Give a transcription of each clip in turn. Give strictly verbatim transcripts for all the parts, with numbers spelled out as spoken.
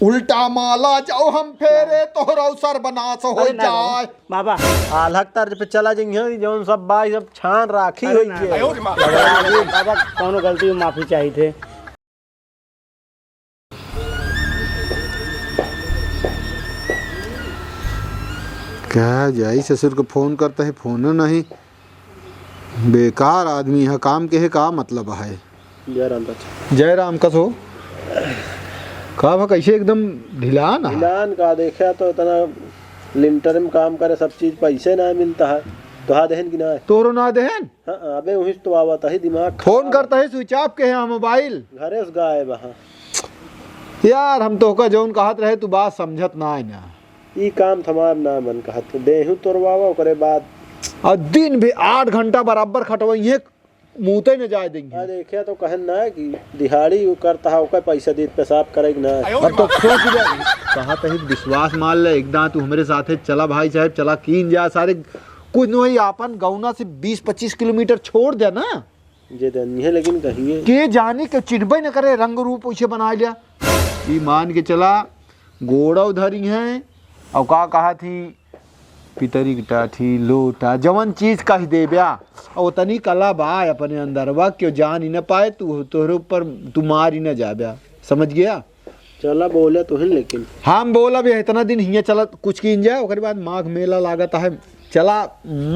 उल्टा माला जाओ हम फेरे, तोहरो सर्वनाश हो अरे ना जाए। बाबा। आल्हा के तर्ज पे चला जइहे, जौन सब बा, सब छान राखी अरे होई ना। के। बाबा, कौनो गलती में माफी चाहित है। कहा जाई, ससुर के फोन करत है, फोनो नहीं। बेकार आदमी है, काम के है का मतलब है? जय राम चाचा। जय राम, कस हो? का भा, कैसे एकदम ढिलान है? ढिलान का, देखे तो इतना लिंटर में काम करे, सब चीज पैसे ना मिलत है। तोहा देहन कि ना? तोरो ना देहन? हाँ, अबे वहीं से तो आवत है दिमाग फोन खराब। करत है, switch off के है मोबाइल। घरे से गायब है। यार, हम तोहका जौन कहत रहे, तू बात समझत ना है ना। ई काम त हमार ना मन कहत, देहू तोरवावा, ओकरे बाद। और दिन भी आठ घंटा बराबर खटवइहे, मूते न जाए देंगे। आ, देखे तो कहन ना कि दिहाड़ी उ करत है, ओकर पैसा देत पेशाब करे कि ना। अब तो सोच ले, कहा तही विश्वास मान ले, एक दांत तू हमरे साथे चला भाई साहब, चला कीन जा सारे, कुछ नहीं, आपन गौना से बीस पच्चीस किलोमीटर छोड़ दे ना। जे देनी है, लेकिन कहिए। के जानी के चिन्हबे न करे, रंग रूप उसे बना लिया। ई मान के चला, गोड़व धरी हैं, और का कहा थी, पितरी के टाठी, लोटा, जवन चीज कह देब्या, और उतनी कला बा अपने अंदर बा, क्यों जान ही न पाए, तू, तोहरे ऊपर तू मार ही न जाब्या, समझ गया? चला बोले तो है, लेकिन हम बोला भी इतना दिन हियाँ चलत कुछ कीन जाए, ओकरे बाद माघ मेला लागत है, चला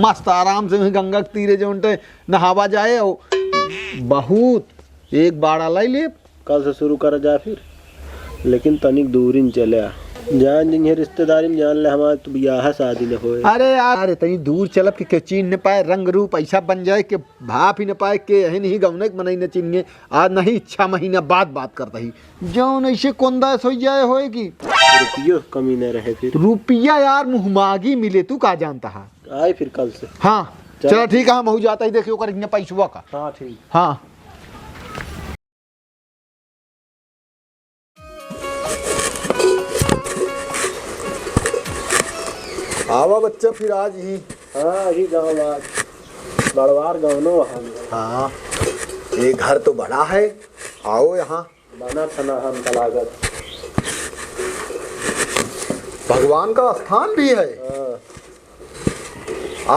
मस्त आराम से वहीं गंगा के तीरे जो उनटे नहावा जाए, और बहुत एक बाड़ा लाई ले। कल से शुरू कर जा फिर, लेकिन तनिक दूरी न चले आ। जान जिंगे रिश्तेदारी में जान ले, हमारे तो बियाह शादी न होए। अरे यार, अरे तनी दूर चलब कि के चीन न पाए, रंग रूप ऐसा बन जाए कि भाप ही न पाए, के यही नहीं गौने के मनई न चिन्हे। आज नहीं, छह महीना बाद बात करता ही। जौन ऐसे कोंदा सोई जाए होए कि रुपयो कमी न रहे फिर। रुपया यार मुहमागी मिले, तू का जानता है? आए फिर कल से। हाँ, चल। चला ठीक है, हम हो जाता ही, देखियो ओकर इतने पैसवा का। हाँ, ठीक। हाँ। आवा बच्चा, फिर आज ही। हाँ, अभी गाँव आज। बड़वार गाँव नो वहाँ में। हाँ, ये घर तो बड़ा है, आओ यहाँ। बना थना हमका लागत। भगवान का स्थान भी है। हाँ।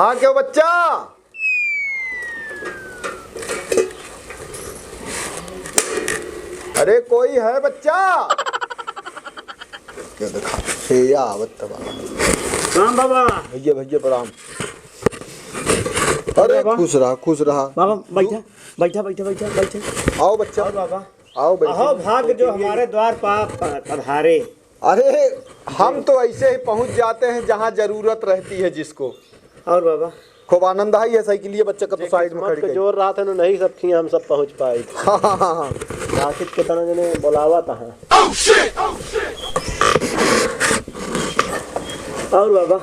आ गया बच्चा। अरे कोई है बच्चा? क्या देखा? हे या आवत तबा। राम बाबा। भैया, भैया प्रणाम। अरे बाबा। खुश रहा, खुश रहा। बाबा, बैठा, बैठा, बैठा, बैठा, बैठा। आओ बच्चा। आओ बाबा। आओ, बैठो। अहो भाग्य जो हमारे द्वार पर प-, पधारे। अरे, हम तो ऐसे ही पहुँच जाते हैं जहाँ जरूरत रहती है जिसको। और बाबा? खूब आनंद आई है, साइकिलिया बच्चा का तो जे साइड में किस्मत खड़ी के गई। जोर रहत है ना, नहीं सब खिया हम सब पहुँच पाए। हाँ, हाँ, हाँ, हाँ। आखिर कितना जने बोलावा था। और बाबा?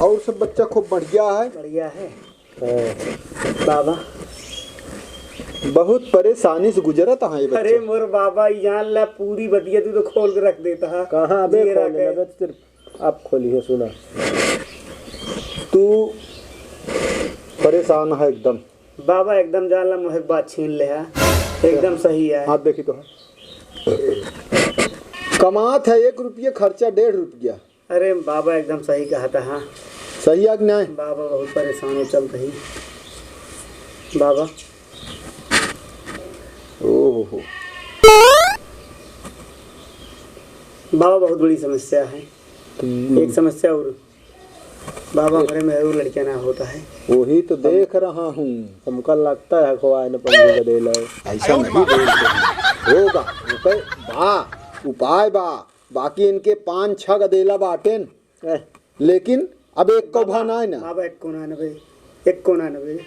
और सब बच्चा खूब बढ़िया है। बढ़िया है। हाँ। बाबा। बहुत परेशानी से गुजरत है ये बच्चा। अरे मोर बाबा, ई जान ला पूरी बतिया तू तो खोल के रख देता है। कहाँ अबे ये खोल रख है। लगा, सिर्फ आप खोली है, सुना। तू परेशान है एकदम। बाबा एकदम जान ला मोहे बात छीन ले है। एकदम सही है। हाथ देखी तो है। कमात है एक रुपया, खर्चा डेढ़ रुपया। अरे बाबा, एकदम सही कहत हा। सही है कि नहीं? बाबा, बहुत परेशान हो चल रही। बाबा। ओहो। बाबा, बहुत बड़ी समस्या है। हम्म। एक समस्या और। बाबा, हमरे में और लड़कियां ना होता है। वही तो देख रहा हूँ। हमका लगता है खोआ ने पंजू का देला है। ऐसा नहीं बोलते हैं। होगा। उपाय बा। उपाय बा। बाकी इनके पाँच छह गदेला बाटेन, ए। लेकिन अब एक को बाबा, भा ना है ना। बाबा, एक को ना ना भाई, एक को ना ना भाई,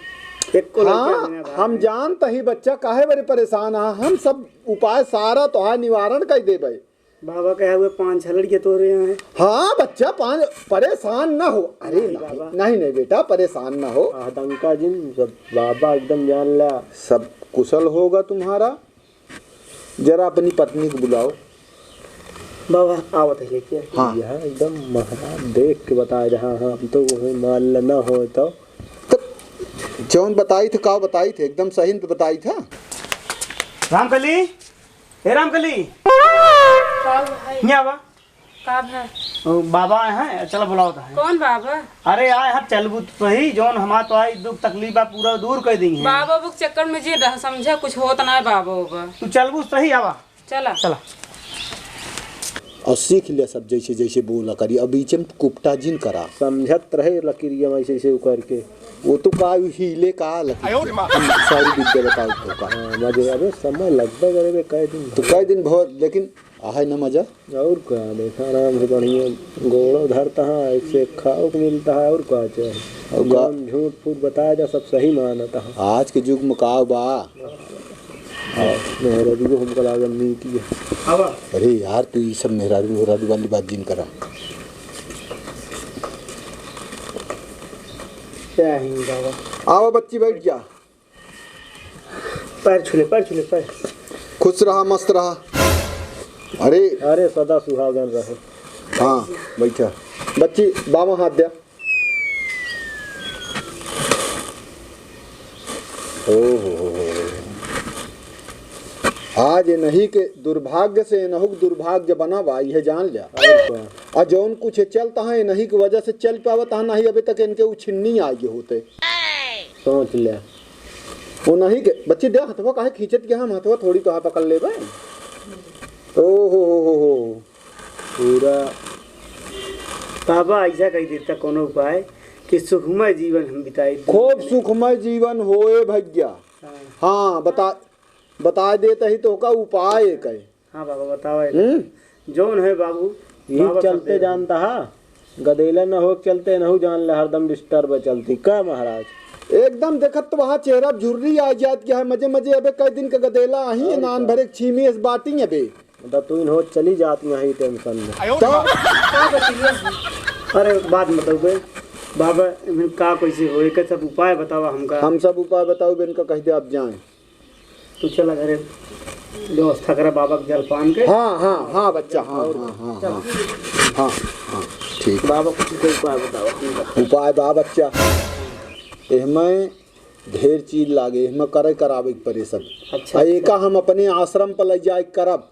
एक को हाँ, लड़का ना भाई। हम जानत ही बच्चा काहे बड़े परेशान है, हम सब उपाय सारा तोहार निवारण कर देबे। बाबा कहे हुए पाँच छह लड़के तोरे यहाँ है। हाँ बच्चा, पाँच, परेशान ना हो। अरे नहीं नहीं, बाबा। नहीं, नहीं बेटा, परेशान ना हो। आतंका जिन सब बाबा एकदम जान ला। सब कुशल होगा तुम्हारा। जरा अपनी पत्नी को बुलाओ। बाबा, आवत है लेके। हाँ। यहाँ एकदम महाराज देख के बताए रहा, हाँ, हम तो वही मान लेना हो तो। तो जौन बताई थे, का बताई थे, एकदम सही तो बताई था। रामकली, हे रामकली। हियाँ बा। का भा? ओ, बाबा आए हैं, चला बुलावत हैं। कौन बाबा? अरे आए हैं, चलबू तो सही, जौन हमार तो आई दुख तकलीफ बा पूरा दूर कर दी हैं। बाबा बुक चक्कर में जी रहा, समझा कुछ होत ना है बाबा बाबा। तू चलबू सही आवा। चला। चला। और सीख ले सब जैसे जैसे बोला करी, अब बीच में कुपटा जिन करा। समझत रहे लकीरिया में ऐसे ऐसे उ करके। वो तो का हिले का लकीर। आयो रे माँ। हम सारी विद्या बताओ तो का। हाँ, मजे अबे समय लगभग अरे बे कई दिन। तो कई दिन बहुत, लेकिन आहे ना मजा। और का, देखा आराम से बढ़िया गोड़ो धरता है, एक से एक खाओ के मिलता है, और का चाहे? और का? जौन झूठ फूट बताया जा, सब सही मानता है। आज के युग में का बा? मेहरारू को हमका लागल नहीं किया। अरे यार, तू ये सब मेहरारू, मेहरारू वाली बात जिन करा। जय हिंद बाबा। आवा बच्ची, बैठ जा। पैर छू ले, पैर छू ले, पैर। खुश रहा, मस्त रहा। अरे। अरे, सदा सुहागन रहो। हाँ, बैठा। बच्ची, बामा हाथ द्या। ओ हो हो हो। आज इन्हीं के दुर्भाग्य से इन्हों के दुर्भाग्य बना बा, यह जान लिया। और का? और जौन कुछ चलता है, इन्हीं की वजह से चल पावत है, नहीं अभी तक इनके उछिन्नी आगे होते। सोच ले। वो नहीं के, बच्ची दे हथवा काहे खींचत के, हम हथवा थोड़ी तो पकड़ लेबे। ओ हो हो हो हो। पूरा बाबा ऐसा कही देता कोनो उपाय कि सुखमय जीवन हम बिताई। खूब सुखमय जीवन होए भैया। हाँ। हाँ, बता, बता देता ही तो का उपाय एक है। हाँ बाबा, बतावा एक। हम्म? जौन है बाबू, यही बाबा सब चलते दे जानता हा, गदेला न हो चलते, नहु जान ले हरदम disturb चलती। का महाराज? एकदम देखत तो वहाँ चेहरा झुर्री आ जात क्या है, मजे मजे अबे कई दिन का गदेला आही है, और नान का? भरे छीमी इस बाटी है बे। मतलब तू इन्हों चली जात यहाँ ही tension में। तो? का बचिया? अरे बात बताओ बे, बाबा, इन्हें का कैसे होए, के सब उपाय बतावा हमका। हम सब उपाय बताओ बे, इनका कह दे आप जाएं। तू चला घरे, व्यवस्था करा बाबा के जलपान के। हाँ, हाँ, हाँ, बच्चा, हाँ, और हाँ, हाँ, चल। हाँ, हाँ, हाँ, ठीक। बाबा कुछ कोई उपाय बताओ हमका। उपाय बा बच्चा, एहमें ढेर चीज लागे, एहमें करे करावे के परे सब। अच्छा, आ एका अच्छा। हम अपने आश्रम पर ले जाए करब,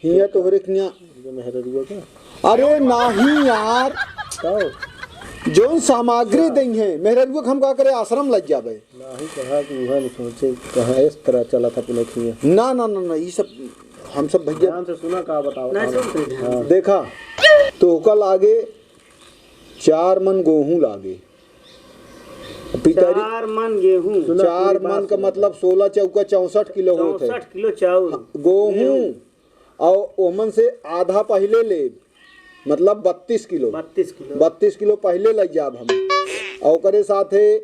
हियाँ तोहरे के हियाँ। ये मेहररुआ का? अरे नाही यार। का हो? जौन सामग्री हाँ। दई है, मेहररुआ के हम का करे आश्रम लग जाबे। नाही कहा कि उहन सोचे कहाँ इस तरह चला था अपने खिया। ना, ना, ना, ना, ये सब हम सब भैया ध्यान से सुना का बताओ। ना सुन रहे ध्यान हाँ। से। देखा, तो ओका लागे चार मन गोहूँ लागे। पितरी चार मन गेहूँ। सुना चार पूरी बात मन का सुना। मतलब सोलह चौका चौसठ किलो होत है। चौसठ किलो चाउर। गोहूँ। गेहूँ। और ओमन से आधा पहिले लेब, मतलब बत्तीस किलो। बत्तीस किलो। बत्तीस किलो पहिले लग जाब हम। और ओकरे साथे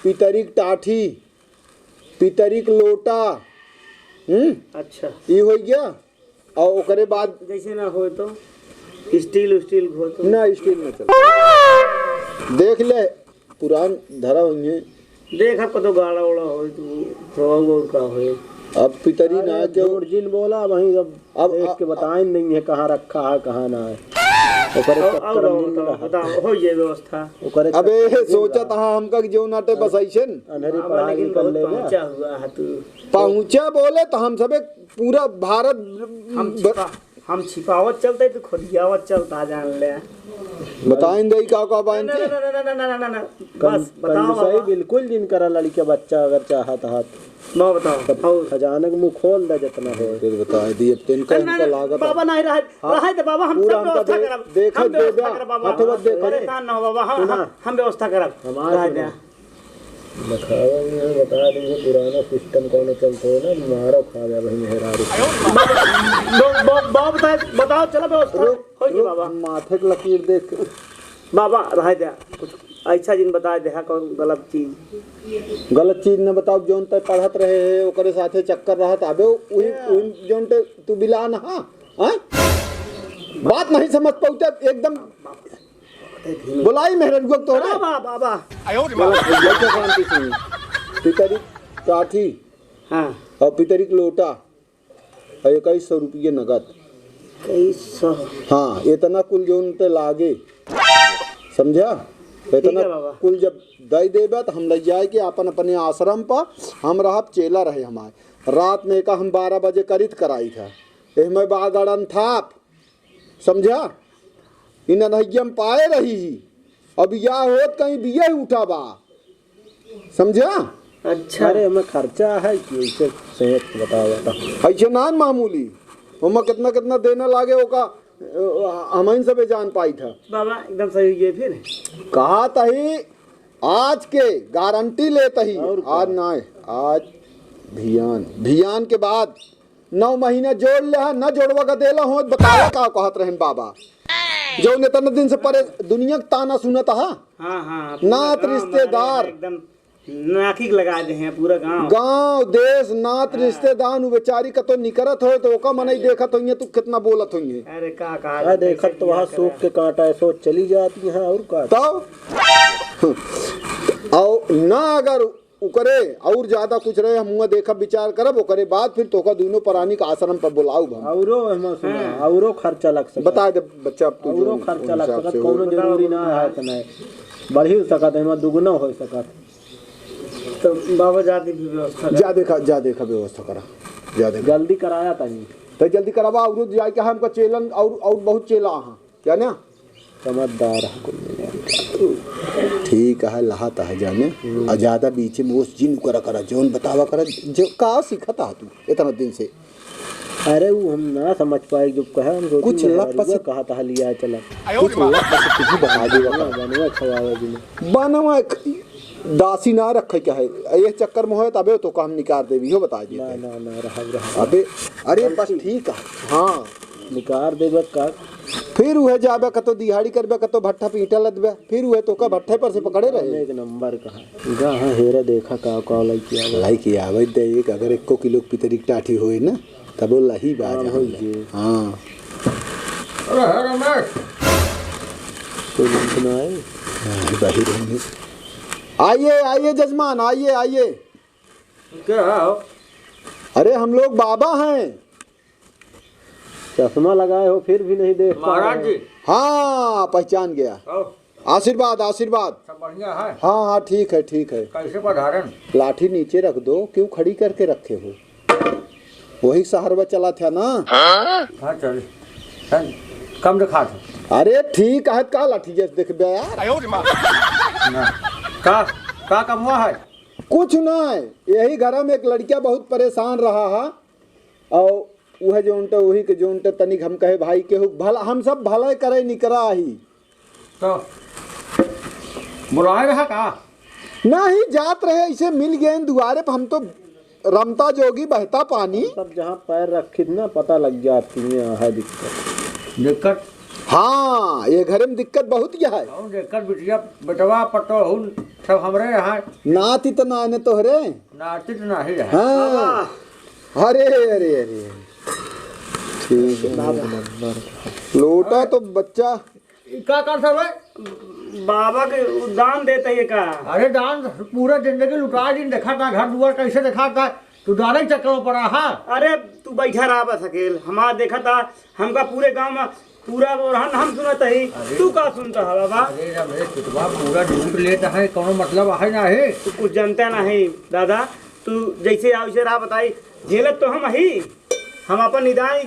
पितरी के टाठी, पितरी के लोटा, हम्म? अच्छा। ई हो गया। और ओकरे बाद जैसे ना होए तो steel उस्टील हो तो? ना, steel ना चले। देख ले, पुरान धरा हुई है। देख, अब कतो गाड़ा ओड़ा होए तो थोड़ा और का होए। अब पितरी ना अरे, क्यों? जोड़ जिन बोला, वहीं अब अब देख आ- के बताएं नहीं है, कहाँ रखा है, कहाँ ना है। ओकरे और, चक्कर और में नहीं बताओ, रहा। बताओ, हो ये व्यवस्था। ओकरे अबे, चक्कर में नहीं सोचा रहा। था हमका कि जो नाटे बस ऐसे न। अंधेरी बाबा, पढ़ाई लेकिन निकल बहुत ले गया। पहुँचा हुआ है तू। पहुँचा बोले तो हम सबे पूरा भारत हम ब- छिपा, हम छिपावत चलते, तू खोदियावत चलता, जान ले। बताइन दे का, का बाइन ना, के? ना, ना, ना, ना, ना, ना, ना। कं-, बस, बताओ कंजूसाई बाबा। बिल्कुल जिन करा लड़के बच्चा अगर चाहत हाथ। बाबा बताओ, तब और? खजाना के मुंह खोल दे जितना हो। फिर बता दिए, अब तो इनका, ना, ना, इनका ना, लागत बाबा है। नहीं रहे, हाँ। रहे तो बाबा हम पूरा सब हमका व्यवस्था दे-, करब। देखे हम व्यवस्था देबा, करब बाबा। हथवा देखे। परेशान ना हो बाबा, हम, सुना। हम, हम व्यवस्था करब। हमार रहे सुना। दे। दिखावा नहीं है, बता देंगे पुराना system कौन चलते हो ना, मारो खा गया भाई मेहरारू। बा-, बा-, बा-, बताओ, बताओ, चलो व्यवस्था। रुक, होई रुक, बाबा। माथे के लकीर देख। बाबा, रह जा, कुछ ऐसा जिन बता दे, हाँ, कौन गलत चीज। गलत चीज न बताओ, जौन तय पढ़त रहे है, ओकरे साथे चक्कर रहत, अबे, उही, उही जौन ते तू बिला न, हाँ? हाँ? बात नहीं समझ पाउते, एकदम बोलाई मेहररुआ तोहरे। बाबा, बाबा। बैठो शांति से। पितरी काठी हाँ। और पितरी के लोटा और इक्कीस सौ रुपये नगद। इक्कीस सौ। हाँ, इतना कुल जौन ते लागे, समझा? ठीक है इतना बाबा। कुल जब दे देबे तो हम ले जाए के अपन अपने आश्रम पर, हम रहब, चेला रहे हमारे। रात में का हम बारह बजे करित कराई था। एहमे बा गड़न थाप। समझा? इन अनहैया में पाए रही ही। अब या होत कहीं बिया ही उठा बा। समझा? अच्छा। अरे, हमें खर्चा है कि ऐसे सेठ बतावा था। ऐसे नान मामूली। ओमा कितना, कितना देना लागे ओका, अ, हमइन सबे जान पाई था। बाबा, एकदम सही हुई है फिर। कहा तही आज के गारंटी लेत ही। और का? आज ना है, आज भियान, भियान के बाद नौ महीना जोड़ ले हा, न जोड़वा का देला हो, बतावा का कहत रहन बाबा। जो इतना दिन से परे दुनिया के ताना सुनत हा। हाँ, हाँ, पूरा नात गाँव रिश्तेदार। हमारे एकदम नाकिक लगा दे हैं, पूरा गाँव। गाँव, देश, नात, हाँ। रिश्तेदार, उ बेचारी कतो निकरत होए तो ओका मनई देखत होइए, तू कितना बोलत होइए। अरे का, का, अरे देखत तो वहाँ सूख के कांटा है, सोच चली जाती है और का। तब और ना अगर उकरे और ज्यादा कुछ रहे, हम हुआं देखब, विचार करब, ओकरे बाद फिर तोका दुनो प्राणी का आश्रम पर बुलाउब हम। औरो एमा सुना, हाँ। औरो खर्चा लग सकत। बता दे बच्चा, अब तू औरो जो खर्चा उन लग हिसाब सकत, से हो। कौनो जरूरी ना है इतना। बढ़ी सकत, एमा दुगुना हो सकत। तो बाबा, जा दी व्यवस्था कर। जा देखा, जा देखा व्यवस्था करा, जा देखा। जल्दी कराया तनी। तो जल्दी करावा, और जाए के हमका चेलन और, और बहुत चेला हाँ। क्या ना? समझदार है कुल मिला के। ठीक है, लहा तहा जाने। हम्म। आ ज्यादा बीच में ओस जिन करा करा, जौन बतावा करा, जो का सीखत हा तू इतना दिन से? अरे, वो हम ना समझ पाए, जो कहे हम सोची कुछ लप मेहरारुआ से कहा था लिया चला। कुछ लप से कुछ बता देवा का। बनवा खवावे बिना। बनवा ख-, दासी ना रखे के है। ये चक्कर में होए तबे तो काम निकाल देवी हो, बता दे। ना, ना, ना, रहा, रहा। अबे, अरे बस ठीक है। हाँ। निकार देबे का? फिर उहे जाबे कतो दिहाड़ी करबे, कतो भट्ठा पीटा लदबे, फिर उहे तोका भट्ठे पर से पकड़े रहे। एक नंबर का है। गा हाँ, हेरा देखा का, का लइके आवे। लइके आवे दे एक, अगर एको किलो पितरी के टाठी होए ना, तब वो लही बाज हाँ, आवे। होई जे। हाँ। अरे, हे रमेश। कोई नहीं सुनाए? हाँ, बाहिर होंगे। आइए, आइए जजमान, आइए, आइए। क्या हो? अरे, हम लोग बाबा हैं। चश्मा लगाए हो, फिर भी नहीं देख पा रहे हो। महाराज जी। हाँ, पहचान गया। आओ। आशीर्वाद, आशीर्वाद। सब बढ़िया है? हाँ, हाँ, ठीक है, ठीक है। कैसे पधारन? लाठी नीचे रख दो, क्यों खड़ी करके रखे हो? वही सहरवा चला था ना? हाँ, चल। चल, कम दिखा था। अरे, ठीक है, का लाठी जैसे देख बे यार। ना। का, का कमवा है? कुछ ना है, यही घर में एक लड़किया बहुत परेशान रहा है। और उहे जोन टे, वही के जोन टे तनिक हम कहे भाई केहू भला, हम सब भले करे निकरा ही। तो बुलाए रहा का? नहीं, जात रहे, ऐसे मिल गए दुआरे पे, हम तो रमता जोगी बहता पानी। सब जहाँ पैर रखित ना पता लग जाती है, है दिक्कत। दिक्कत? हाँ, ये घर में दिक्कत बहुत यह है। और दिक्कत बिटिया, बेटवा, पतोहू, सब हमरे यहाँ। नाती तो ना ने तोहरे। नाती तो ना ही है। हाँ। अरे, अरे, अरे। ठीक है। लोटा तो बच्चा। ई का कर सब है? बाबा के उ दान देत है का? अरे दान पूरा जिंदगी लुटा दिन, देखा था घर दुआर कैसे देखा था, तू दाने के चक्कर में पड़ा हा। अरे तू बैठा रहा बस अकेल, हमार देखा था, हमका पूरे गांव में पूरा ओरहन हम सुनत ही, अरे। तू का सुनत हा बाबा? अरे रमेश, चुटवा पूरा लूट लेत है, कौनो मतलब है ना है? तू कुछ जानता नहीं दादा, तू जैसे आओ वैसे राह बताई, झेलत तो हम ही, हम अपन निदान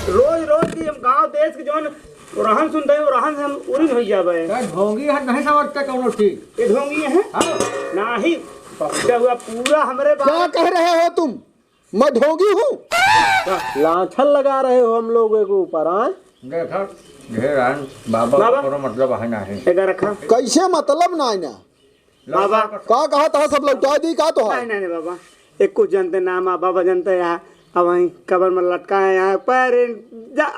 रोज रोज की हम गांव देश के जौन ओरहन सुनते हैं, ओरहन से हम उरिन हो जाबे। का ढोंगी है, नहीं समझते कौनो चीज। ये ढोंगी है? हाँ। नहीं, पहुंचा हुआ पूरा हमरे क्या बाप कह रहे हो तुम? मैं ढोंगी हूँ? लाछन लगा रहे हो हम लोगों के ऊपर, हाँ? देखा, ढेर आन, बाबा बाबा। कोनो मतलब है ना है। एगा रखा। कैसे मतलब ना है ना? बाबा। का कहा था सब लौटा दी का तो है? नहीं, नहीं, नहीं, बाबा। एक कुछ जानते ना, माँ बाबा जानते हैं, अब वहीं कबर में लटका है, यहाँ पैर जा,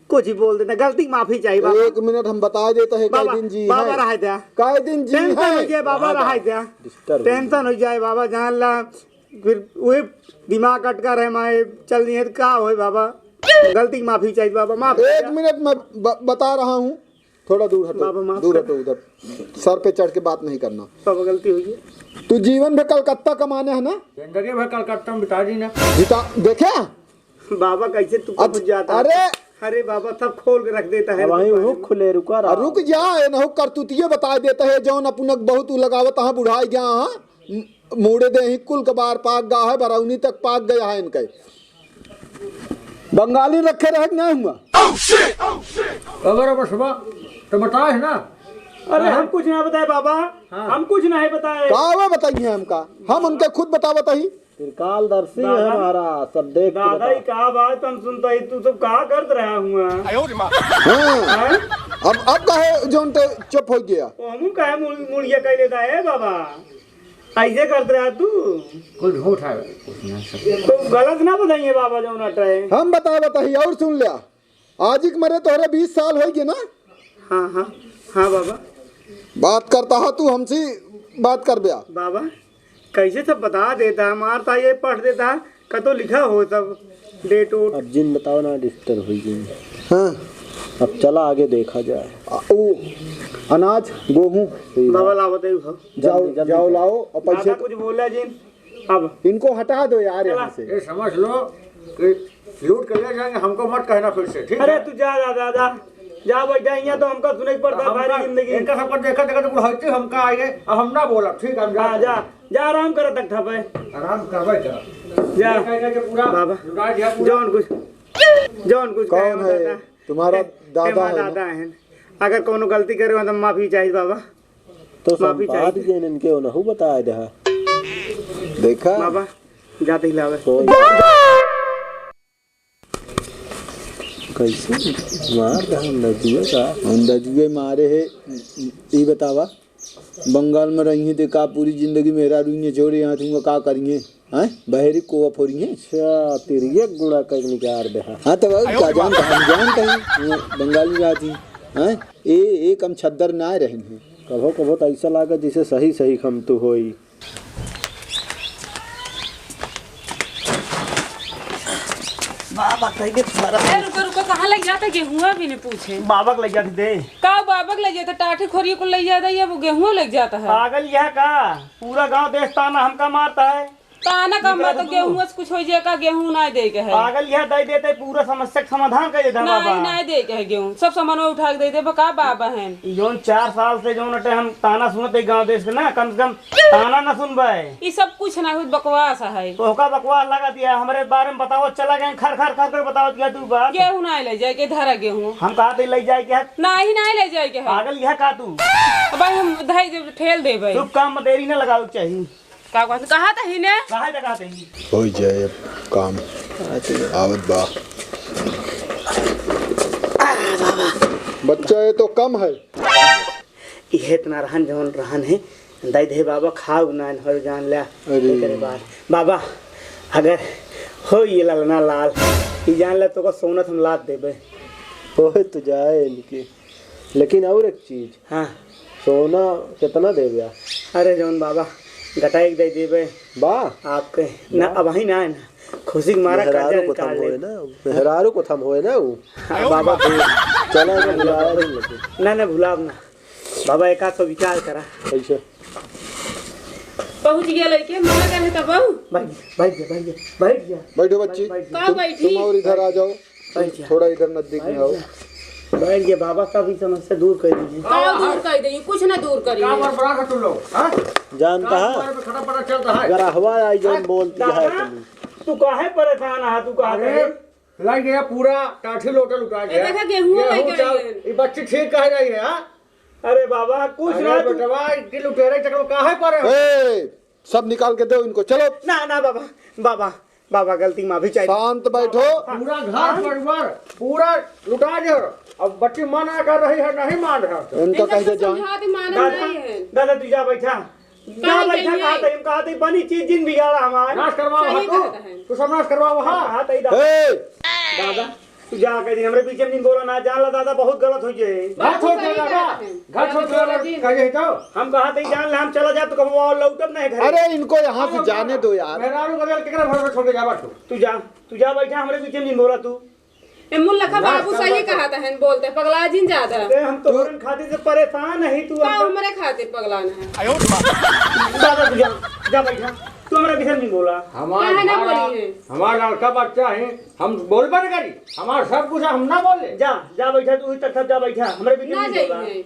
कुछ ही बोल देते, गलती की माफी चाहिए बाबा। एक मिनट हम बता देते हैं, बाबा, कै दिन जी बाबा है। रहा है क्या? कै दिन जी tension है। हो जाए बाबा, हाँ, रहा है क्या? Disturb हो tension हो जाए बाबा, जान ला। फिर वही दिमाग अटका रहे, माए चल रही है तो का होए बाबा, गलती की माफी चाहिए बाबा, माफ कर एक दे। मिनट मैं ब-, बता रहा हूँ, थोड़ा दूर हटो, बाबा, माफ दूर कर। हटो उधर, सर पे चढ़ के बात नहीं करना। बाबा, गलती हुई है। तू जीवन भर कलकत्ता कमाने है ना? जिंदगी भर कलकत्ता में बिता दी ना। बिता, देखे? बाबा, कैसे तू अब, पहुंच जाता है? अरे! अरे बाबा, सब खोल के रख देता है। अब वहीं रुक, खुले रुका रहा। रुक जा, ये नहु करतूतिये बता देता है, जौन अपना बहुत उ लगावत हाँ, बुढ़ाई गया हाँ। मूड़े देही कुल कबार पाक गा है, बरौनी तक पाक गया है इनके। बंगाली रखे रहे कि नहीं हुआ? अगर अब सुबह तो बताए है ना। अरे, हम कुछ ना बताए बाबा। हाँ। हम कुछ नहीं बताए। का वे बताइए हमका? हम उनके खुद बतावत ही। त्रिकालदर्शी है बाबा। महाराज, सब देख के दादा, बता। ई का बात हम सुनता ही, तू सब का करत रहा हुआ? हाँ। हैं? अब, अब काहे जौन ते चुप हो गया? ओ, हमू काहे मुड़-, मुड़िया कह लेता है बाबा? ऐसे करत रहा तू? कोई झूठ है, कुछ नहीं, सब। तो गलत ना बताइए बाबा, जौन अटे। हम बताए बताही और सुन लिया। आज ही के मरे तोहरे बीस साल होइ गए ना? हाँ, हाँ, हाँ बाबा। बात करता है तू हमसे, बात कर ब्या। बाबा, कैसे सब बता देता, हमार ता ये पढ़ देता, कतो लिखा हो सब डेट ओट। अब जिन बताओ ना, डिस्टर्ब हुई गई। हाँ। अब चला आगे देखा जाए। आ, वो अनाज, गेहूं। बाबा लावत है, उठाओ। जाओ, जल्दी, जल्दी जाओ, करो। लाओ और पैसे। दादा कुछ बोला जिन। अब इनको हटा दो यार चला। यहाँ से। ये समझ लो कि लूट के ले जाएंगे, हमको मत कहना फिर से, ठीक अरे है? तू जा, जा, जा, जा। जा भाई, जा, यहाँ तो हमका सुने के पड़ता है हमका, सारी जिंदगी। इनका सबका देखा, देखा तो बुढ़ौती हमका आई है, अब हम ना बोलब, ठीक है, हम हाँ, जाते जा, हैं। जा, आराम कर तक ठपे। आराम करबे जरा। जा। ये कह, कह के पूरा बाबा, लुटा दिया पूरा। जौन कुछ, जौन कुछ कहे कौन हो है? दादा। तुम्हारा ए, दादा हमारा है ना? दादा है। अगर कोनो गलती करे हो तो माफी चाहिए बाबा। तो माफी संपाद चाहिए। के इनके ओनहु बताए दे। देखा? बाबा, जाते ही लावे। कोई कैसे मार दे अंदाजुए का? अंदाजुए मारे है। ई बतावा, बंगाल में रही है तो का पूरी जिंदगी मेहरारू ने छोड़े यहाँ तुमको का करिए? हैं? बहेरी कोवा फोरिए? अच्छा, तेरी एक गुणा कहीं निकार दे। हाँ, तो भाई, का जानता, हम जानते हैं, वो बंगाली रहती हैं। ए, एक हम छद्दर ना रहन हैं। कभो, कभो तो ऐसा लागे जैसे सही, सही खम तू होई। बाबा कह के सारा ए, रुको, रुको, कहाँ लग जाता है? गेहुआ भी नहीं पूछे। बाबा के लग जाते दे। का बाबा के लग जाता? टाठी खोरिए को लग जाता है, ये वो गेहुआ लग जाता है। पागल यह का? पूरा गांव देश ताना हमका मारता है। ताना का निकला मत, तो तू। गेहूं से कुछ हो जाए का? गेहूं ना दे के है। पागल यह दे देते, पूरा समस्या का समाधान कर देता नहीं, बाबा। नहीं दे के है गेहूं, सब सामान उठा के दे दे, का बाबा हैं। ई जौन चार साल से जौन अटे हम ताना सुनत है गांव देश के ना, कम से कम ताना ना सुनबे। ई सब कुछ ना होत, बकवास है। तो होका बकवास लगा दिया, हमरे बारे में बताओ, चला गए खर खर खर खर बताओ दिया तू बात। गेहूं ना ले जाए के, धरा गेहूं। हम कहा थे ले जाए के है? नहीं, नहीं ले जाए के है। पागल यह का तू? अब भाई हम धई दे, ठेल देबे। तू काम में देरी ना लगावे के चाहिए। का कहत, कहा त ही ने? कहा त कहत ही? हो जाए अब काम। आवत बा। बच्चा, ये तो कम है। इहे इतना रहन जौन रहन है, दे दे बाबा, खाओ ना हो जान ल्या। अरे। एकरे बाद बाबा, अगर हो ये ललना लाल, ई जान ल्या तो का सोनत हम लाद देबे। होए तो जाए इनके। लेकिन और एक चीज। हाँ। सोना कितना देबे? अरे जौन बाबा, गटाई के दे देबे। बा? आपके ना, अब ही ना है ना। खुशी के मारा कर्जा मेहरारू को थम निकाल होए ले। ना, मेहरारू को थम होए ना वो। हाँ, बाबा, चला ना, बुलाया नहीं लेकिन। ना, ना, भुलाब ना। बाबा, एक आध सौ विचार करा। कैसे? पहुँच गया लइके, मना करे तब। बैठ, बैठ जा, बैठ जा, बैठ जा। बैठो बच्ची, बैठ जा। का तुम, बैठी? तुम और इधर आ जाओ। बैठ जा। थोड़ा इधर नजदीक में आओ। बैठ जा। बैठ जा, बाबा का भी समस्या दूर कर दीजिए। का दूर कर देई? कुछ ना दूर करी। का बड़बड़ा है तुम लोग, हाँ? जानता का है? तुम्हारे पे खड़ा पड़ा चलता है। गरहवा आई जौन हाँ, बोलती है दादा, तुम। तू काहे परेशान है? तू कहा अरे, करे? लग गया पूरा टाठी लोटा लुटा ए, गया। देखा, गेहूं गेहूं लग गया चावल, है। ये बच्ची ठीक कह रही है, हाँ? अरे बाबा, कुछ अरे ना तू बेटवा, इनके लुटेरे चक्कर में काहे पड़े हो? ए, सब निकाल के दो इनको, चलो। ना, ना बाबा, बाबा, बाबा, गलती माफी चाहिए। शांत बैठो। पूरा घर हाँ? परिवार पूरा लुटा दे। अब बच्ची मना कर रही है, नहीं मान रहा। इनका इनका कैसे तो जान? समझा दे, मानव दादा, नहीं है। दादा, तू जा बैठा। जा काहे बैठा, चाहिए? कहा था, हम कहा था, बनी चीज जिन बिगाड़ा हमार। नाश करवाओ सही हटो। कहता है। तू सब नाश करवाओ, हाँ। कहा था, दादा। ए! दादा, तू जा कह दी, हमरे बीच में जिन बोला ना, जान ला दादा, बहुत गलत हो जाए। बात हो गया सही दादा। कहता है। घर छोड़ के चला जी। कह दे तो। हम कहा था, जान ला, हम चला जाब तो कबो और लौटब नहीं घर। अरे, इनको यहाँ से अरे जाने बाबा, दो यार। मेहरारू का दिल केकरा भरोसे छोड़ के जाबा तू? तू जा, तू जा बैठा, हमरे बीच में जिन बोला तू। ए मुल्लखा ना, बाबू ना, सही ना। कहत हन, बोलते पगला जिन ज्यादा। अरे हम तोहरन खातिर से परेशान हई, तू का हमका हमरे खातिर पगला न है? दादा तू जा, जा बैठा। तू हमरा किसन नहीं बोला। हमार काहे ना हमारा, बोली है? हमार लड़का बच्चा है, हम बोलबे न करी। हमार सब कुछ हम ना बोले। जा, जा बैठा, तू तक सब जा बैठा। हमरे बीच ना में नहीं बोला। जाइए।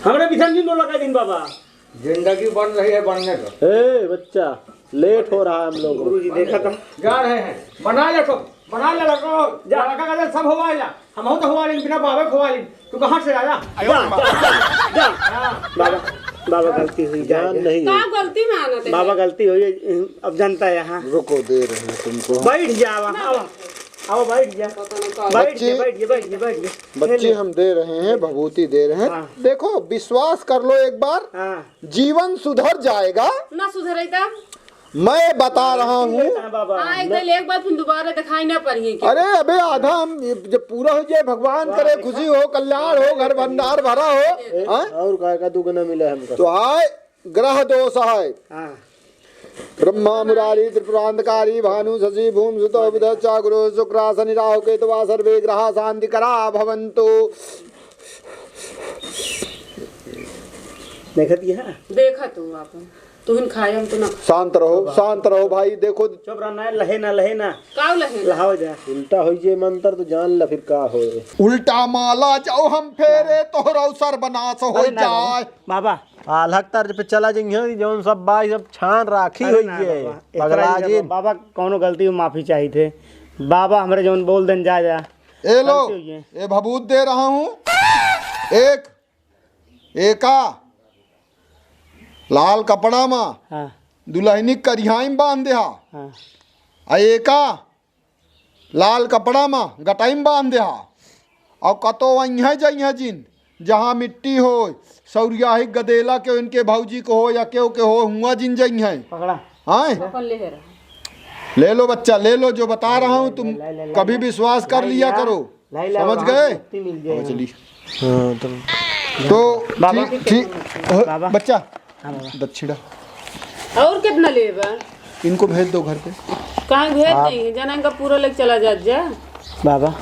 हमरे बीच में नहीं बोला का दिन बाबा। जिंदगी बन रही है बनने दो। ए बच्चा, लेट हो रहा है हम लोगों को। गुरुजी देखा था। जा रहे हैं, बना ले तो। बना ले लड़को, जा। लड़का का सब हुआ जा, हम तो हुआ लेकिन बिना बाबे खुआ लेकिन। तू कहाँ से आया? जा, जा, जा, जा। हाँ। बाबा, बाबा गलती हुई, जा, जान जा। नहीं का है। गलती मानत है? बाबा गलती हुई, अब जनता है यहाँ। रुको, दे रहे हैं तुमको। बैठ जा, आवा, आवा, आवा, बैठ जा। पता नहीं का। बैठ बच्ची, जा, बैठ जा, बैठ जा, बैठ जा। बच्ची, ले ले। हम दे रहे हैं, भभूति दे रहे हैं। हाँ। देखो, विश्वास कर लो एक बार, हाँ। जीवन सुधर जाएगा। ना सुधरे तब? मैं बता रहा हूँ। हाँ, एक दिन एक बार फिर दोबारा दिखाई ना पड़िए क्या? अरे अबे आधा हम ये जब पूरा हो जाए, भगवान करे, खुशी हो, कल्याण हो, घर भंडार भरा हो, हाँ? और काय का दुगना मिला हमको? तो आए ग्रह दोष है। हाँ। ब्रह्मा मुरारी त्रिपुरांतकारी भानु शशि भूम सुतो बुध चा गुरु शुक्र शनि राहु केतवा सर्वे ग्रह शांति करा भवंतु। देखत ये है? देखत हूँ आप। तुहिन खाए, हम तो ना। शांत रहो, शांत रहो भाई, देखो। चुप रहो ना, लहे ना, लहे ना। काव लहे ना? लहाओ जा। उल्टा होई जे मंत्र तो जान ला फिर का होए। उल्टा माला जाओ हम फेरे, तोहरो सर्वनाश हो अरे ना जाए। बाबा, बाबा। आल्हा के तर्ज पे चला जइहे, जौन सब बाई सब छान राखी अरे होई ना जे। बाबा, एकरा पगला ही ना जिन। बाबा, कौनो गलती में माफी चाहिए थे। बाबा, हमरे जौन बोल देन जा, जा। ए लो, गलती हुई है। ए भभूत दे रहा हूँ। एक एका लाल कपड़ा मा हाँ। दुलहिनी करिहाई में बांध देहा। हाँ। आ एका लाल कपड़ा मा गटाई में बांध देहा। और कतो वहीं जइहा जिन, जहाँ मिट्टी हो, सौरियाही गदेला के इनके भौजी को हो या केहू के हो, हुआ जिन जइहा। पकड़ा। हाँ? अपन ले रहा। ले लो बच्चा, ले लो, जो बता रहा हूँ तुम ले, ले, ले, ले, कभी ले। विश्वास कर भाई लिया यार, करो। लाई, लाई, समझ वहाँ गए? से मिल जाए। अब चलिए। हाँ, तो तो बाबा। ठीक, ठीक, बाबा। बच्चा, हाँ, बाबा। दक्षिणा। और कितना लेबा? इनको भेज दो घर पे। कहाँ भेज आप नहीं है? जाना इनका पूरा लेके चला जात जा। बाबा,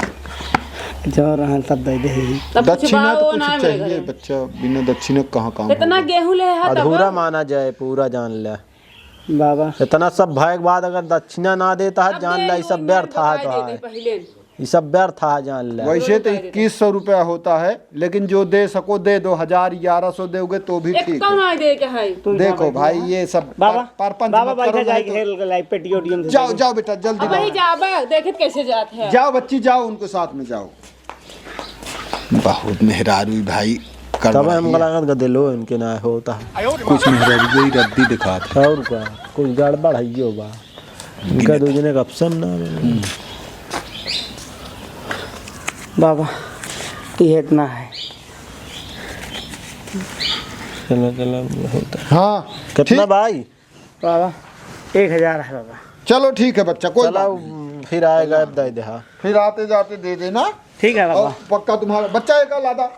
जो रहन सब दे दे ही। तब कुछ दक्षिणा भाव तो कुछ ना चाहिए, मेरे घरे। बच्चा, बिना दक्षिणा कहाँ काम कितना होगा? गेहूं ले है तब? अधूरा माना जाए, पूरा जान ले। बाबा। इतना सब भय के बाद अगर दक्षिणा ना देता है, अब जान दे ला, ई सब दूँ, व्यर्थ है बता तो दे है। दे पहिले। ई सब व्यर्थ है, जान ले। वैसे तो इक्कीस सौ रुपया होता है, लेकिन जो दे सको दे दो, हजार, ग्यारह सौ दोगे तो भी एक ठीक कौन है। आए दे के है? तू देखो जा भाई, बैठ। ये सब बाबा, पर-, परपंच बाबा, मत करो, बैठा नहीं जाए तो खेल के लाई, पेटी ओटी हम से जाओ, दे दे। जाओ बेटा, जल्दी अब जाओ। वही जाबा, देखत कैसे जात है। जाओ बच्ची, जाओ, उनको साथ में जाओ। बहुत मेहरारू भाई कर तब रही हमका है। लागत गदेलो इनके ना होता। कुछ मेहरारू यही रद्दी दिखात है। और का? कुछ गड़बड़ है यो बा। इनका गिनत। दो जने का option ना बने। हम्म। बाबा, ये इतना है। चलो, चलो, होता है। हाँ, कितना ठीक। भाई? बाबा, एक हजार है बाबा। चलो ठीक है बच्चा, कोई चला, बात नहीं। फिर आएगा, अब दे दे, हाँ। फिर आते जाते दे देना। ठीक है बाबा। और पक्का तुम्हारा बच्चा एक लादा।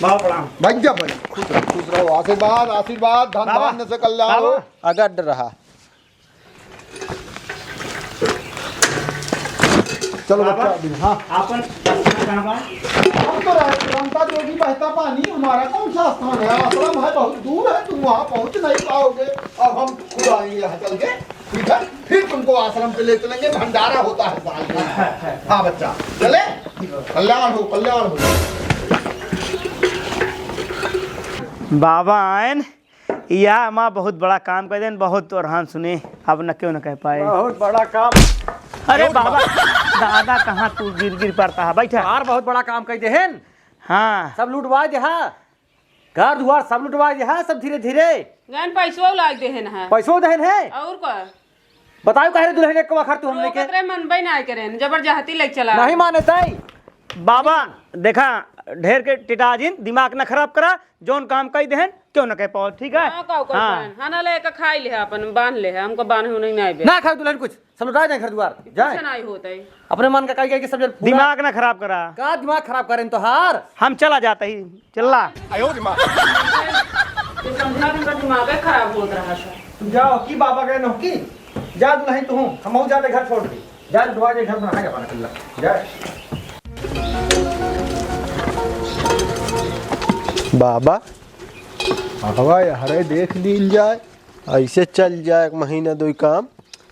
बाबा प्रणाम। भाई जा भाई, खुश रहो, खुश रहो। आशीर्वाद, आशीर्वाद, धन बाबा, धान्य से कल्याण हो। बाबा। अगड रहा। चलो बाबा, बच्चा, अभी, हाँ। आपन दक्षिणा कहाँ बा? हम तो रहे, रमता जोगी बहता पानी, हमारा कौन सा स्थान है? आश्रम है, बहुत दूर है, तुम वहाँ पहुँच नहीं पाओगे। अब हम खुद आएंगे यहाँ चल के, ठीक है? फिर तुमको आश्रम पे ले चलेंगे, भंडारा होता है साल में। हाँ बच्चा, चले? कल्याण हो, कल्याण हो। बाबा आयन, या माँ बहुत बड़ा काम कर देन, बहुत तोरहान सुने, अब न क्यों न कह पाए। बहुत बड़ा काम। अरे बाबा, दादा कहाँ तू गिर गिर पड़ता है, बैठा। यार बहुत बड़ा काम कर देहन। हाँ। सब लुटवा दे हा, घर दुआर सब लुटवा दे हा, सब धीरे धीरे। गन पैसो लाग देहन है। पैसो देहन है। और का? बताओ काहे रे दुल्हन एक वखर तू हमने के? ओकरे मनबे ना करे, जबरदस्ती ले चला। नहीं माने ताई। बाबा, देखा, ढेर के टिटा जिन, दिमाग न खराब करा, जौन काम कही देहन, क्यों न कह पाओ, ठीक है? हाँ, का ओकर हाँ। बहन, हाँ, ना ले के खाई ले, अपन बांध ले, हमको बांधे नहीं, नहीं बे। ना खाओ दुल्हन कुछ, सब लुटा जाए घर दुआर, कुछ जाए। नहीं होता है। अपने मन का कही, कही के सब जन पूरा दिमाग ना खराब करा। का दिमाग खराब करें तोहार? हम चला जाते ही। चल्ला। ये समझा भी उनका दिमाग ही खराब होत रहा था। तू जाओ, की बाबा गए नौकी? जा तू नहीं तू, हम जाते घर छोड़ के। जा तू, आ जा घर बना के अपना कल्ला। जा। बाबा। हवा यार, देख लीन जाए। ऐसे चल जाए एक महीना दो ही काम।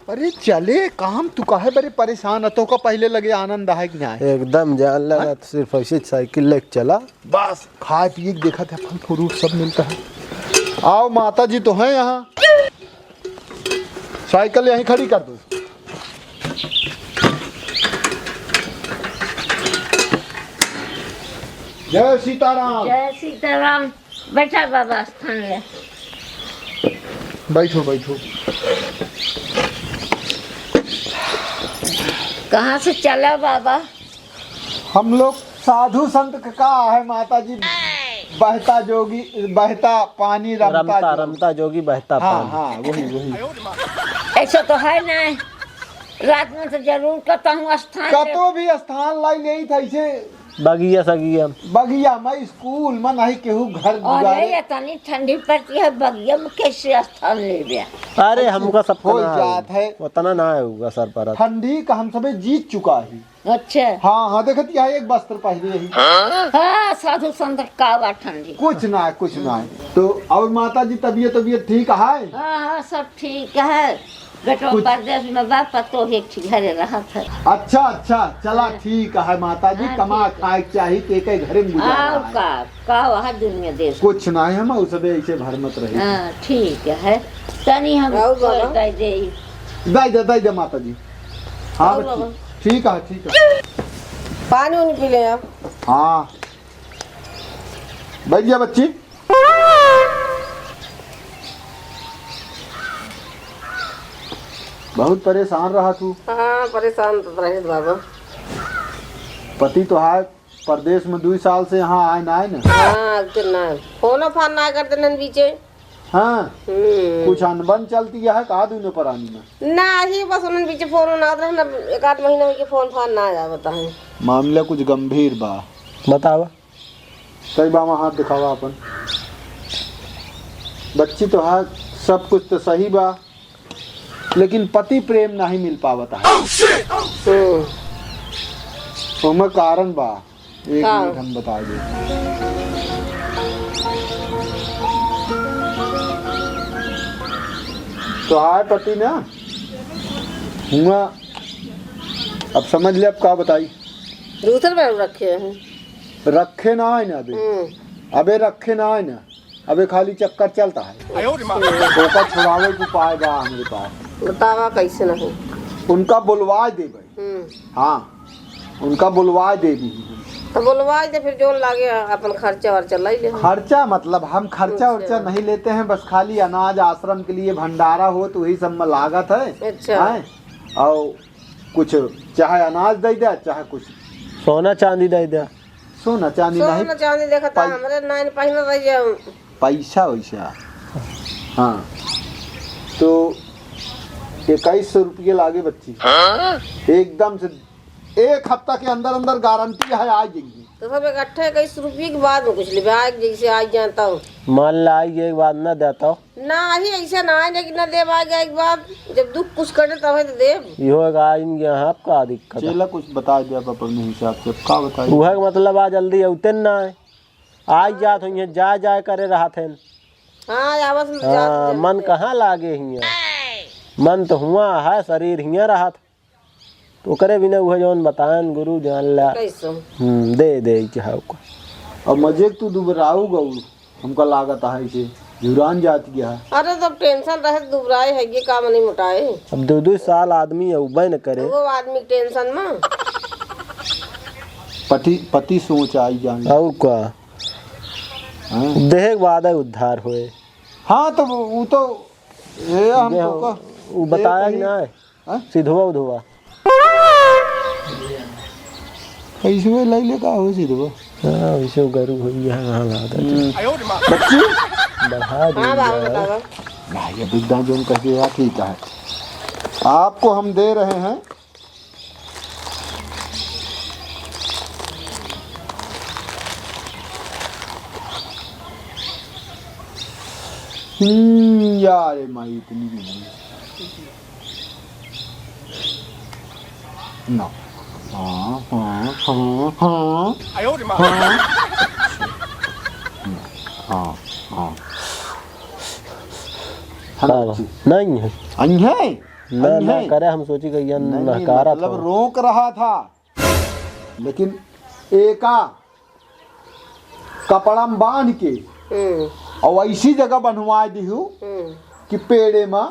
अरे चले काम, तू काहे बरे परेशान है? तोका पहले लगे आनंद है कि नहीं? एकदम जान लगा, हाँ? सिर्फ ऐसे साइकिल लेके चला। बस खाए पिए के देखा था, फल फ्रूट सब मिलता है। आओ माता जी तो हैं यहाँ, साइकिल यहीं खड़ी कर दो। जय सीताराम। जय सीताराम। बैठा बाबा, स्थान ले। बैठो, बैठो। कहाँ से चला बाबा? हम लोग साधु संत क का है माता जी, बहता जोगी, बहता पानी रमता रमता, जोगी। रमता जोगी बहता हाँ, पानी। हाँ, वही, वही। ऐसा तो है नहीं। रात में तो जरूर कतहूँ स्थान पे कतो भी स्थान लाई नहीं था इसे। बगिया सगिया। बगिया में, स्कूल में, नहीं केहू घर अरे, दुआरे। इतनी ठंडी पड़ती है, बगिया में कैसे स्थान लेबे? अरे, ऐसे हमका सब होई ना जात है। उतना ना है होगा सर पर। ठंडी का हम सबे जीत चुका ही। अच्छा। हाँ, हाँ, देखत यह एक वस्त्र पहने ही। हाँ, साधु संत का बा ठंडी। कुछ ना, कुछ ना। तो और माता जी तबीयत, तबीयत ठीक है? हाँ, हाँ, सब ठीक है। बेटो कुछ परदेश में बा, पतो एक ठी घरे रहत है। अच्छा, अच्छा, चला हाँ। ठीक है माता जी, हाँ, कमा ठीक है। खाए के चाही, के के घरे में गुजारा आओ है। का, का वहाँ दुनिया देश। कुछ ना है, हम उ सबे ऐसे भर मत रही। हाँ, ठीक है। तनी हम और बाबा? कोई दे दे। दे दे, दे दे माता जी। हाँ और बच्ची, बाबा? ठीक है, ठीक है। पानी उनी पी ले आप। हाँ, बैठ जा बच्ची। बहुत परेशान रहा तू। हाँ, परेशान तो रहे बाबा। पति तोहार परदेश में दुई साल से यहाँ आए ना, आए ना? हाँ, अब तो ना। फोनो फान ना कर देलन बीचे। हाँ? हम्म। कुछ अनबन चलती है का दुनो परानी में? ना, ही बस उन्हन बीचे फोन ना आत रहे ना, एक आध महीना में के फोन फान ना आवत है। मामला कुछ गंभीर बा। बतावा। कई बाबा हाथ दिखावा अपन। बच्ची तो है, सब कुछ तो सही बा, लेकिन पति प्रेम नहीं मिल पावत है। हम्म। ओमे कारण बा, एक का? मिनट हम बता दे। तो है पति ना, हुआ, अब समझ ले, अब का बताई। दूसर में रखे हैं। रखे ना है ना अबे। हम्म। अबे रखे ना है ना। अबे खाली चक्कर चलता है। ओका छुड़ावे के उपाय बा हमरे पास। बतावा कैसे नहीं। उनका बुलवा देबे। हम्म। हाँ, उनका बुलवा देबे। तो बुलवा दे, फिर जोन लागे अपन खर्चा वर्चा ले ले। खर्चा मतलब हम खर्चा अच्छा। वर्चा नहीं लेते हैं, बस खाली अनाज आश्रम के लिए भंडारा हो तो वही सब में लागत है। अच्छा। हैं? और कुछ चाहे अनाज दे दे, चाहे कुछ सोना चांदी दे दे। सोना चांदी सोना नहीं, चांदी देखा था, पै- हमरे नाइन पहिनल रह जाऊं। पैसा वैसा। हाँ, तो इक्कीस सौ रुपये लागे बच्ची। हाँ? एकदम से एक हफ्ता के अंदर अंदर गारंटी है, आ जाइए। तो सब इकट्ठे इक्कीस रुपये के बाद में कुछ लेबे, आए जैसे आ जाता हो। मान ला, आए के बाद ना देता हो। ना ही ऐसे ना आए, लेकिन ना देब, आ गया एक बार, जब दुख कुछ कटे तब है तो देब। इहो एक आइन गया है, आपका दिक्कत है। चेला कुछ बता दे आप अपने हिसाब से, का बताई? उहे के मतलब आ जल्दी अउते ना है, आई जात होइहैं, जाए जाए करे रहत हैं। हाँ, आवत में तो जात हाँ, जात मन है। कहाँ लागे हियाँ, मन तो हुआ है, शरीर हियाँ रहत। तो ओकरे बिना उहे जौन बताएन गुरु जान ला। कैसो? हम्म, दे दे चाहे ओका। अब मजे के तू दुबराऊ गऊ, हमका लागत है इसे जुरान जात गया है। अरे, जब टेंशन रहे तो दुबराए है, ये काम नहीं मोटाए। अब दो दो साल आदमी अउबे न करे। वो आदमी के टेंशन में। पति, पति सोच आई जान। और का? हाँ? देहे के बाद है उद्धार होए। हाँ, तो वो, वो तो, ये हम देह, तो का, वो बताया देह कि ना है? हाँ? सिधवा उधवा। कैसे लाई ले का हो सिधवा? हाँ, वैसे वो गरु हो गया, हाँ, हाँ, हाँ, हम्म। बच्ची? बढ़ा दे हाँ, बाबा, यार। बतावा। भाई, अब एकदम जो हम कहते हैं, ठीक है। आपको हम दे रहे हैं। हम्म, यार, ये माई इतनी भी नहीं। ना। हाँ, हाँ, हाँ, हाँ। आयो रे माँ। हाँ। हाँ, हाँ। हाँ, बच्ची। नहीं है। आई है? ना, आई ना है? करे, हम सोची कि ये नहीं, नहीं, नकारा मतलब था। रोक रहा था, लेकिन एका कपड़ा में बांध के हम्म। और ऐसी जगह बन्हवा दिहू हम्म। कि पेड़े में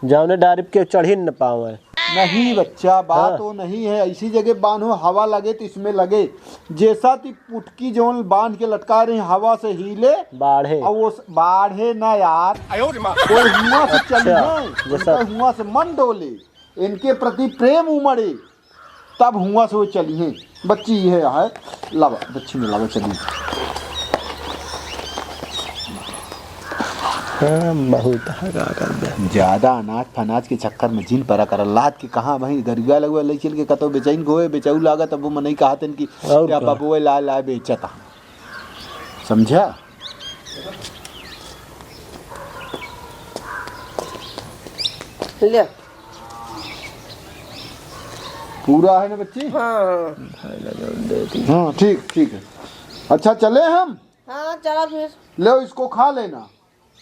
जौने डारिप के चढ़ी न पावे। नहीं बच्चा, बात हाँ। वो नहीं है। ऐसी जगह बांधो, हवा लगे तो इसमें लगे। जैसा ती पुटकी जौन बांध के लटका रही, हवा से हिले। बाढ़े। और वो स-, बाढ़े ना यार। आयो रे माँ। वो हुआं से चली अच्छा, है, जैसा उनका हुआं से मन डोले, इनके प्रति प्रेम उमड़े, तब हुआं से वो चली हैं। बच्ची ये है, लावा, बच्ची में लावा, चली। हाँ, बहुत है, का कर दे। ज्यादा अनाज फनाज के चक्कर में जिन परा कर, लाद के कहाँ वहीं गरिया लगवा ले चल के कतो बेचैन गोए, बेचाऊ लागत, अब वो मनई कहत हैं कि और या का? बबुए लाए, लाए बेचता। समझा? ले। पूरा है ना बच्ची? हाँ, हाँ। हाँ, ठीक, ठीक है। अच्छा, चले हम? हाँ, चला फिर। लो, इसको खा लेना,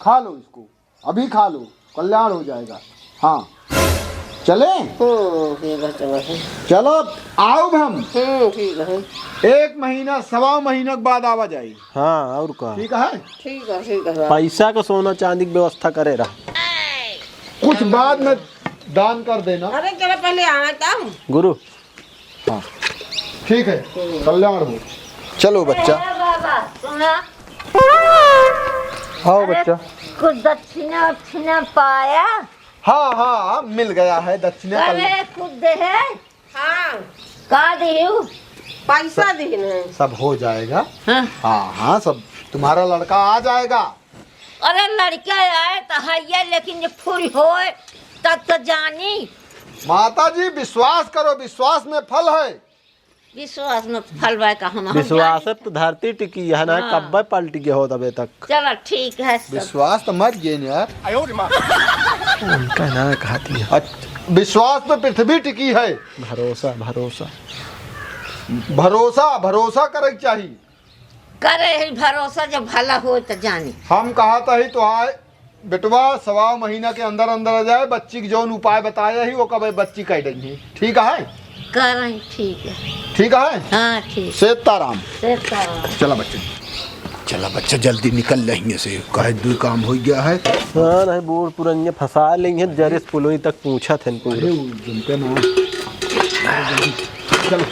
खा लो इसको, अभी खा लो, कल्याण हो जाएगा। हाँ, चले? हम्म, ठीक है, चला फिर। चलो, आओ हम। हम्म, ठीक है। एक महीना, सवा महीना के बाद आवा जाए। हाँ, और का? ठीक है? ठीक है, ठीक है। पैसा का सोना चांदी की व्यवस्था करे रहा। कुछ बाद में दान कर देना। अरे, चलो पहले आए तब। गुरु। हाँ, ठीक है, कल्याण हो। चलो बच्चा। ए बाबा, सुना। आओ अरे, बच्चा। कुछ दक्षिणा उक्षिणा पाया? हाँ, हाँ, मिल गया है दक्षिणा। अरे, कुछ दे है? हाँ। का दिहू? पैसा दिहिन है। सब हो जाएगा। हाँ। हाँ, हाँ, सब तुम्हारा लड़का आ जाएगा। अरे लड़का आए तो है ये, लेकिन जे फुरी होए तब तो जानी। माता जी, विश्वास करो, विश्वास में फल है। विश्वास में फल बा का हम, हम विश्वास जानी। है तो धरती टिकी है ना, हाँ। कब्बे पलटी के हो तबे तक। चलो ठीक है सब। विश्वास तो मर गए न यार। उनका ना कहती है। अच्छा, विश्वास पे पृथ्वी टिकी है। भरोसा, भरोसा। भरोसा, भरोसा करे के चाहिए। करे ही भरोसा, जब भला हो तो जानी। हम कहत ही तो आए बेटवा, सवा महीना के अंदर अंदर आ जाए, बच्ची के जौन उपाय बताए ही, वो कबे बच्ची कह देंगे। ठीक है? करें, ठीक है। ठीक है? हाँ, ठीक। सीताराम। सीताराम। चला बच्चे, चला बच्चा, जल्दी निकल लेंगे से, कहे दो काम हो गया है। हाँ, नहीं, बूढ़ पुरनिया फंसा लेंगे, जरे से पुलोई तक पूछत हैं कुल। अरे, वो जनते ना। चलो।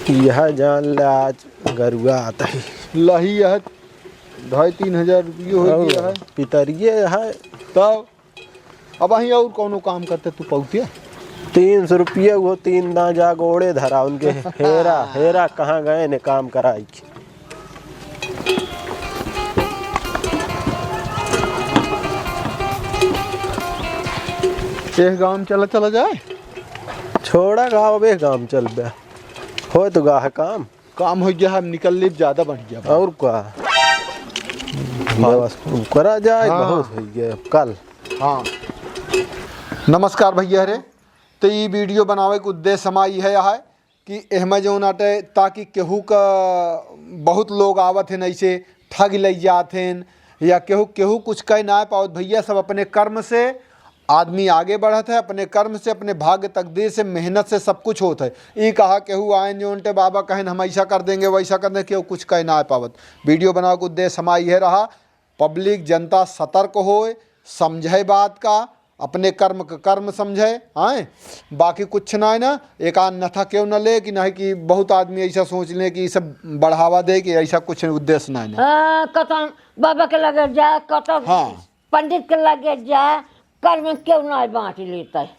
यह जान ले आज गरुआ आता है। लही यह ढाई तीन हजार रुपये हो और गया है। पितरिये है। तब अब अहीं और कौनो काम करते तू पौतिया? तीन सौ रुपये वो तीन दां जा गोड़े धरा उनके। हेरा, हेरा कहाँ गए ने काम कराई के। एह गाँव चला, चला जाए। छोड़ा गाँव, अब एह गाँव चल बे। होए तो गाह काम। काम हो गया, हम निकल लेब, ज्यादा बढ़िया बा। और का? हाँ। बस करा जाए, हाँ। बहुत हो गया कल। हाँ। नमस्कार भैया रे, तो ई video बनावे के उद्देश्य हमार इहे है कि एहमे जौन आटे, ताकि केहू का, बहुत लोग आवत हैं ऐसे ठग ले जात हैं, या केहू, केहू कुछ कह ना पावत। भैया, सब अपने कर्म से आदमी आगे बढ़त है, अपने कर्म से, अपने भाग्य तकदीर से, मेहनत से सब कुछ होत है। ई कहा केहू आए जौन टे बाबा कहें हम ऐसा कर देंगे, वैसा कर देंगे, केहू कुछ कह ना पावत। Video बनावे के उद्देश्य हमार इहे रहा, public जनता सतर्क होए, समझे बात का, अपने कर्म का कर्म समझे, आए, बाकी कुछ ना है ना। एक अन्यथा क्यों न ले कि नहीं कि बहुत आदमी ऐसा सोच ले कि ई सब बढ़ावा दे, कि ऐसा कुछ उद्देश्य ना है ना। हाँ, कतन बाबा के लगे जा, कतन हाँ। पंडित के लगे जा, कर्म क्यों ना बांट लेता है।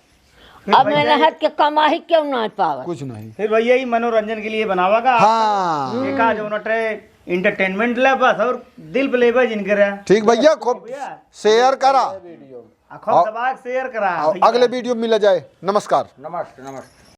फिर अब भैया मेहनत के कमाई क्यों ना पावे। कुछ नहीं। फिर भैया, ई मनोरंजन के लिए बनावा का? हाँ। एक आज उन्होंने entertainment ले बस, और दिल पे लेबे जिनके रहे। ठीक भैया, खूब भैया। Share करा। आ, खूब और, दबा के share करा और भैया। अगले video में मिला जाए। नमस्कार। नमस्ते, नमस्ते।